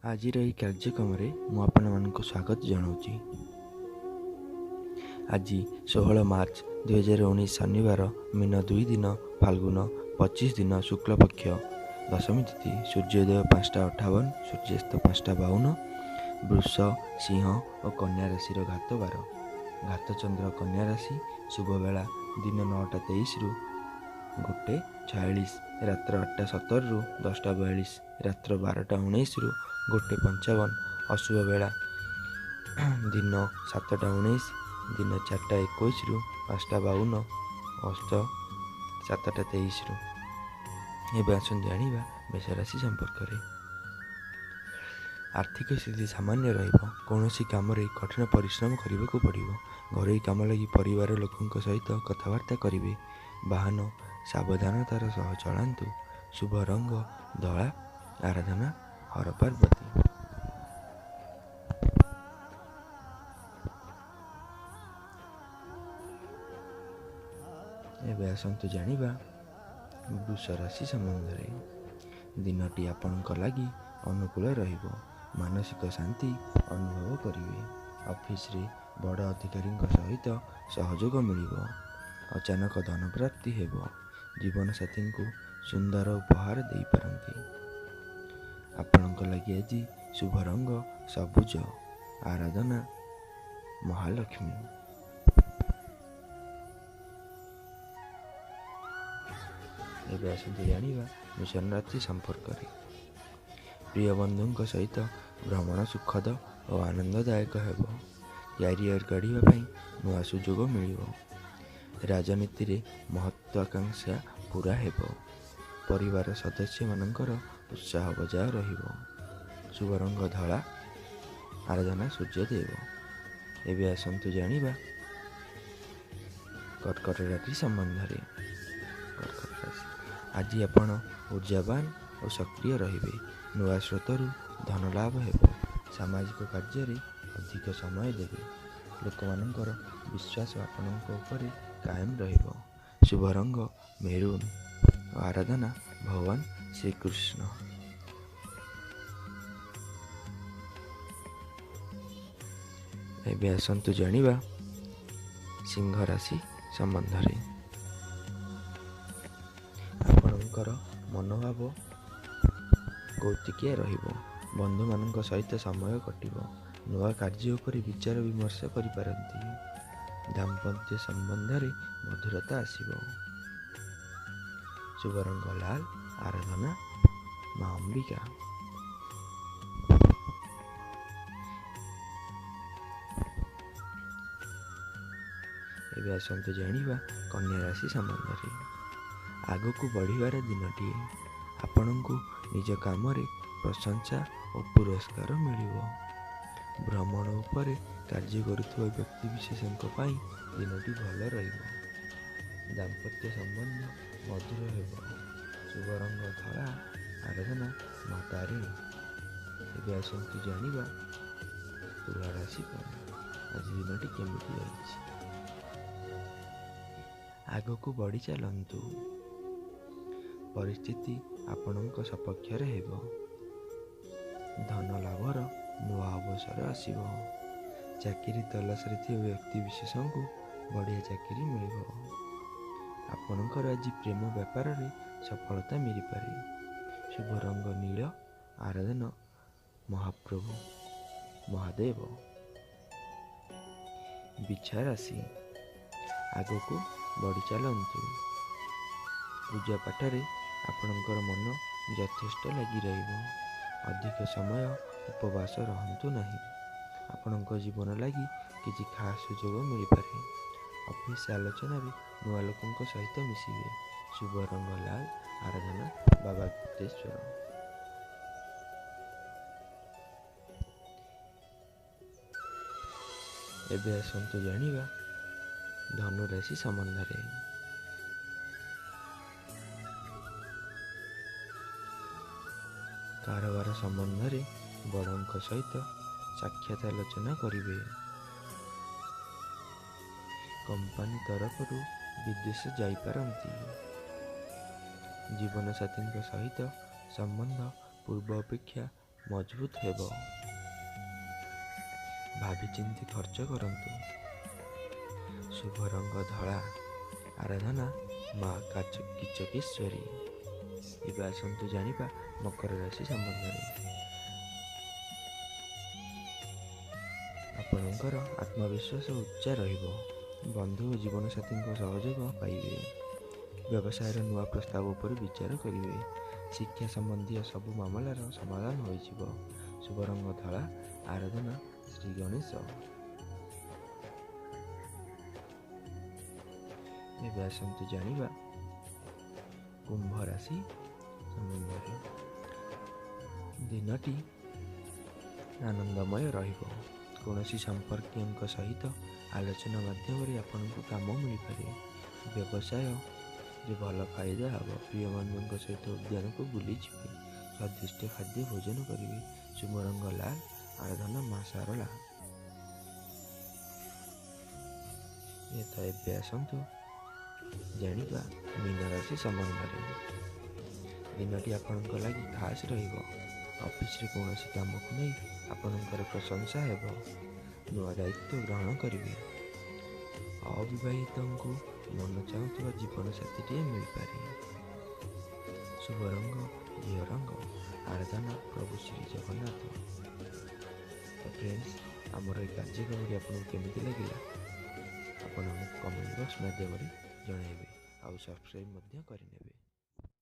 ଆଜିର ଏହି କାର୍ଯ୍ୟକ୍ରମରେ ମୁଁ ଆପଣମାନଙ୍କୁ ସ୍ୱାଗତ ଜଣାଉଛି। ଆଜି 16 ମାର୍ଚ୍ଚ 2019 ଶନିବାର, ମୀନ 2 ଦିନ, ଫାଲ୍ଗୁନ 25 ଦିନ, ଶୁକ୍ଳପକ୍ଷ ଦଶମୀ ତିଥି, ସୂର୍ଯ୍ୟୋଦୟ 5ଟା 58, ସୂର୍ଯ୍ୟାସ୍ତ 5ଟା 52, ବୃଷ, ସିଂହ ଓ କନ୍ୟା ରାଶିର ଘାତବାର, ଘାତଚନ୍ଦ୍ର କନ୍ୟା ରାଶି। ଶୁଭବେଳା ଦିନ 9ଟା 23ରୁ 1:46, ରାତ୍ର 8ଟା 17ରୁ 10ଟା 42, ରାତ୍ର 12ଟା 19ରୁ 1:55। ଅଶୁଭ ବେଳା ଦିନ 7ଟା 19, ଦିନ 4ଟା 21ରୁ 5ଟା 52, ଅସ୍ତ 7ଟା 23ରୁ। ଏବେ ଆସନ୍ତୁ ଜାଣିବା ମେଷ ରାଶି ସମ୍ପର୍କରେ। ଆର୍ଥିକ ସ୍ଥିତି ସାମାନ୍ୟ ରହିବ। କୌଣସି କାମରେ କଠିନ ପରିଶ୍ରମ କରିବାକୁ ପଡ଼ିବ। ଘରୋଇ କାମ ଲାଗି ପରିବାର ଲୋକଙ୍କ ସହିତ କଥାବାର୍ତ୍ତା କରିବେ। ବାହନ ସାବଧାନତାର ସହ ଚଳାନ୍ତୁ। ଶୁଭ ରଙ୍ଗ ଧଳା, ଆରାଧନା ହର ପାର୍ବତୀ। ଏବେ ଆସନ୍ତୁ ଜାଣିବା ବୃଷ ରାଶି ସମ୍ବନ୍ଧରେ। ଦିନଟି ଆପଣଙ୍କ ଲାଗି ଅନୁକୂଳ ରହିବ। ମାନସିକ ଶାନ୍ତି ଅନୁଭବ କରିବେ। ଅଫିସରେ ବଡ଼ ଅଧିକାରୀଙ୍କ ସହିତ ସହଯୋଗ ମିଳିବ। ଅଚାନକ ଧନପ୍ରାପ୍ତି ହେବ। ଜୀବନସାଥୀଙ୍କୁ ସୁନ୍ଦର ଉପହାର ଦେଇପାରନ୍ତି। ଆପଣଙ୍କ ଲାଗି ଆଜି ଶୁଭ ରଙ୍ଗ ସବୁଜ, ଆରାଧନା ମହାଲକ୍ଷ୍ମୀ। ଏବେ ଆସନ୍ତୁ ଜାଣିବା ମିଥୁନ ରାଶି ସମ୍ପର୍କରେ। ପ୍ରିୟ ବନ୍ଧୁଙ୍କ ସହିତ ଭ୍ରମଣ ସୁଖଦ ଓ ଆନନ୍ଦଦାୟକ ହେବ। କ୍ୟାରିୟର ଗଢ଼ିବା ପାଇଁ ନୂଆ ସୁଯୋଗ ମିଳିବ। ରାଜନୀତିରେ ମହତ୍ୱାକାଂକ୍ଷା ପୂରା ହେବ। ପରିବାର ସଦସ୍ୟମାନଙ୍କର ଉତ୍ସାହ ବଜାୟ ରହିବ। ଶୁଭ ରଙ୍ଗ ଧଳା, ଆରାଧନା ସୂର୍ଯ୍ୟଦେବ। ଏବେ ଆସନ୍ତୁ ଜାଣିବା କର୍କଟ ରାଶି ସମ୍ବନ୍ଧରେ। କର୍କଟ ରାଶି, ଆଜି ଆପଣ ଉର୍ଜାବାନ ଓ ସକ୍ରିୟ ରହିବେ। ନୂଆ ସ୍ରୋତରୁ ଧନ ଲାଭ ହେବ। ସାମାଜିକ କାର୍ଯ୍ୟରେ ଅଧିକ ସମୟ ଦେବେ। ଲୋକମାନଙ୍କର ବିଶ୍ୱାସ ଆପଣଙ୍କ ଉପରେ କାୟମ ରହିବ। ଶୁଭ ରଙ୍ଗ ମେରୁନ୍ ଓ ଆରାଧନା ଭଗବାନ ଶ୍ରୀକୃଷ୍ଣ। ଏବେ ଆସନ୍ତୁ ଜାଣିବା ସିଂହ ରାଶି ସମ୍ବନ୍ଧରେ। ଆପଣଙ୍କର ମନୋଭାବ କୌତୁକିଆ ରହିବ। ବନ୍ଧୁମାନଙ୍କ ସହିତ ସମୟ କଟିବ। ନୂଆ କାର୍ଯ୍ୟ ଉପରେ ବିଚାର ବିମର୍ଶ କରିପାରନ୍ତି। ଦାମ୍ପତ୍ୟ ସମ୍ବନ୍ଧରେ ମଧୁରତା ଆସିବ। ଶୁଭ ରଙ୍ଗ ଲାଲ, ଆରାଧନା ମା ଅମ୍ବିକା। ଏବେ ଆସନ୍ତୁ ଜାଣିବା କନ୍ୟା ରାଶି ସମ୍ବନ୍ଧରେ। ଆଗକୁ ବଢ଼ିବାର ଦିନଟିଏ। ଆପଣଙ୍କୁ ନିଜ କାମରେ ପ୍ରଶଂସା ଓ ପୁରସ୍କାର ମିଳିବ। ଭ୍ରମଣ ଉପରେ କାର୍ଯ୍ୟ କରୁଥିବା ବ୍ୟକ୍ତିବିଶେଷଙ୍କ ପାଇଁ ଦିନଟି ଭଲ ରହିବ। ଦାମ୍ପତ୍ୟ ସମ୍ବନ୍ଧ ମଧୁର ହେବ। ଶୁଭ ରଙ୍ଗ ଧଳା, ଆରାଧନା ମା ତାରିଣୀ। ଏବେ ଆସନ୍ତୁ ଜାଣିବା ତୁଳା ରାଶି ପାଇଁ ଆଜି ଦିନଟି କେମିତି ରହିଛି। ଆଗକୁ ବଢ଼ି ଚାଲନ୍ତୁ। ପରିସ୍ଥିତି ଆପଣଙ୍କ ସପକ୍ଷରେ ହେବ। ଧନ ଲାଭର ନୂଆ ଅବସର ଆସିବ। ଚାକିରି ତଲାସରେ ଥିବା ବ୍ୟକ୍ତିବିଶେଷଙ୍କୁ ବଢ଼ିଆ ଚାକିରି ମିଳିବ। ଆପଣଙ୍କର ଆଜି ପ୍ରେମ ବ୍ୟାପାରରେ ସଫଳତା ମିଳିପାରେ। ଶୁଭ ରଙ୍ଗ ନୀଳ, ଆରାଧନା ମହାପ୍ରଭୁ ମହାଦେବ। ବିଛା ରାଶି, ଆଗକୁ ବଢ଼ି ଚାଲନ୍ତୁ। ପୂଜା ପାଠରେ ଆପଣଙ୍କର ମନ ଯଥେଷ୍ଟ ଲାଗି ରହିବ। ଅଧିକ ସମୟ ଉପବାସ ରହନ୍ତୁ ନାହିଁ। ଆପଣଙ୍କ ଜୀବନ ଲାଗି କିଛି ଖାସ୍ ସୁଯୋଗ ମିଳିପାରେ। ଅଫିସ ଆଲୋଚନାରେ ନୂଆ ଲୋକଙ୍କ ସହିତ ମିଶିବେ। ଶୁଭ ରଙ୍ଗ ଲାଲ, ଆରାଧନା ବାବା ଗୁପ୍ତେଶ୍ୱର। ଏବେ ଆସନ୍ତୁ ଜାଣିବା ଧନୁରାଶି ସମ୍ବନ୍ଧରେ। କାରବାର ସମ୍ବନ୍ଧରେ ବଡ଼ଙ୍କ ସହିତ ସାକ୍ଷାତ ଆଲୋଚନା କରିବେ। କମ୍ପାନୀ ତରଫରୁ ବିଦେଶ ଯାଇପାରନ୍ତି। ଜୀବନସାଥୀଙ୍କ ସହିତ ସମ୍ବନ୍ଧ ପୂର୍ବ ଅପେକ୍ଷା ମଜବୁତ ହେବ। ଭାବିଚିନ୍ତି ଖର୍ଚ୍ଚ କରନ୍ତୁ। ଶୁଭ ରଙ୍ଗ ଧଳା। ଆରାଧନା ମା କିଚକେଶ୍ୱରୀ। ଏବେ ଆସନ୍ତୁ ଜାଣିବା ମକର ରାଶି ସମ୍ବନ୍ଧରେ। ଆପଣଙ୍କର ଆତ୍ମବିଶ୍ୱାସ ଉଚ୍ଚା ରହିବ। ବନ୍ଧୁ ଓ ଜୀବନସାଥୀଙ୍କ ସହଯୋଗ ପାଇବେ। ବ୍ୟବସାୟର ନୂଆ ପ୍ରସ୍ତାବ ଉପରେ ବିଚାର କରିବେ। ଶିକ୍ଷା ସମ୍ବନ୍ଧୀୟ ସବୁ ମାମଲାର ସମାଧାନ ହୋଇଯିବ। ଶୁଭ ରଙ୍ଗ ଧଳା। ଆରାଧନା ଶ୍ରୀ ଗଣେଶ। ଏବେ ଆସନ୍ତୁ ଜାଣିବା କୁମ୍ଭ ରାଶି ସମ୍ବନ୍ଧରେ। ଦିନଟି ଆନନ୍ଦମୟ ରହିବ। କୌଣସି ସମ୍ପର୍କୀୟଙ୍କ ସହିତ ଆଲୋଚନା ମାଧ୍ୟମରେ ଆପଣଙ୍କୁ କାମ ମିଳିପାରେ। ବ୍ୟବସାୟରେ ଭଲ ଫାଇଦା ହେବ। ପ୍ରିୟବନ୍ଧୁଙ୍କ ସହିତ ଉଦ୍ୟାନକୁ ବୁଲିଯିବେ। ସ୍ୱାଦିଷ୍ଟ ଖାଦ୍ୟ ଭୋଜନ କରିବେ। ଶୁଭ ରଙ୍ଗ ଲାଲ। ଆରାଧନା ମା ସାରଳା। ତ ଏବେ ଆସନ୍ତୁ ଜାଣିବା ମୀନ ରାଶି ସମ୍ବନ୍ଧରେ। ଦିନଟି ଆପଣଙ୍କ ଲାଗି ଖାସ୍ ରହିବ। ଅଫିସରେ କୌଣସି କାମକୁ ନେଇ ଆପଣଙ୍କର ପ୍ରଶଂସା ହେବ। ନୂଆ ଦାୟିତ୍ୱ ଗ୍ରହଣ କରିବେ। ଅବିବାହିତଙ୍କୁ ମନ ଚାହୁଁଥିବା ଜୀବନସାଥୀଟିଏ ମିଳିପାରେ। ଶୁଭ ରଙ୍ଗ ଘିଅ ରଙ୍ଗ। ଆରାଧନା ପ୍ରଭୁ ଶ୍ରୀ ଜଗନ୍ନାଥ। ତ ଫ୍ରେଣ୍ଡସ୍, ଆମର ଏହି କାର୍ଯ୍ୟକ୍ରମଟି ଆପଣଙ୍କୁ କେମିତି ଲାଗିଲା ଆପଣ ଆମକୁ କମେଣ୍ଟ ବକ୍ସ ମାଧ୍ୟମରେ ଜଣାଇବେ ଆଉ ସବସ୍କ୍ରାଇବ୍ ମଧ୍ୟ କରିନେବେ।